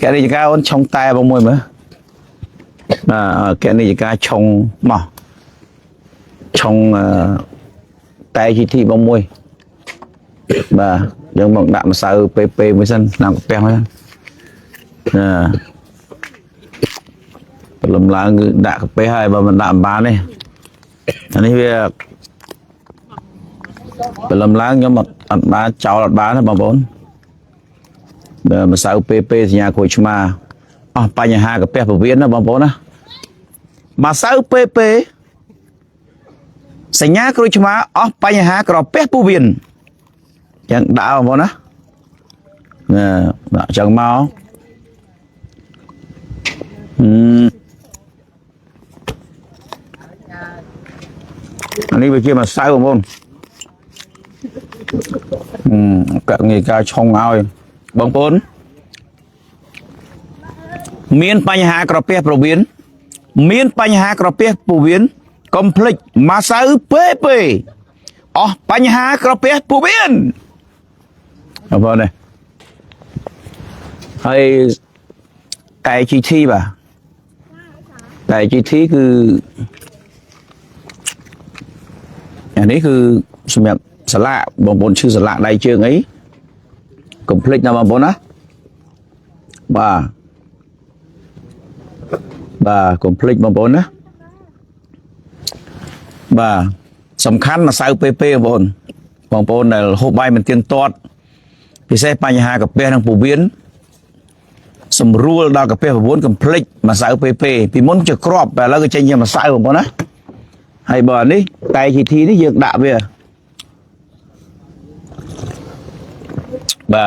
កនិយកាអូនឆុងតែបងមួយមើលបាទកនិយកាឆុងមកឆុងអឺតែ GT បងមួយបាទយើងមកដាក់ម្សៅពេពេមួយសិនដាក់កាពះមួយសិនណាព្រលឹមឡើងគឺដាក់កាពះហើយបើមិនដាក់មិនបានទេអានេះវាព្រលឹមឡើងខ្ញុំអត់បានចោលអត់បានទេបងប្អូន បាទម្សៅពេពេសញ្ញាក្រួយឆ្មាអស់បញ្ហាកាពះពវៀនណាបងប្អូនណាម្សៅពេពេសញ្ញាក្រួយឆ្មាអស់បញ្ហាក្រពះពវៀនចឹងដាក់បងប្អូនណាណាដាក់ចឹងមកហឹមអានេះវាជាម្សៅបងប្អូនហឹមកងាយការឆុងឲ្យបងប្អូន មានបញ្ហាក្រពះប្រវៀនមានបញ្ហាក្រពះពោះវៀនកុំភ្លេចម្សៅពេពេអស់បញ្ហាក្រពះពោះវៀនបងប្អូននេះហើយតែ GT បាទតែ GT គឺអានេះគឺសម្រាប់សាឡាក់បងប្អូនឈឺសាឡាក់ដៃជើងអីកុំភ្លេចណាបងប្អូនណាបាទ បាទកុំភ្លេចបងប្អូនណាបាទសំខាន់ម្សៅពេពេបងប្អូនបងប្អូនដែលហូបបាយមិនទៀងទាត់ពិសេសបញ្ហាកាពះនិងពោះវៀនសម្រួលដល់កាពះពោះវៀនកុំភ្លេចម្សៅពេពេពីមុនជាក្របតែឥឡូវក៏ចេញជាម្សៅបងប្អូនណាហើយបើអានេះតែ GT នេះយើងដាក់វាបាទ។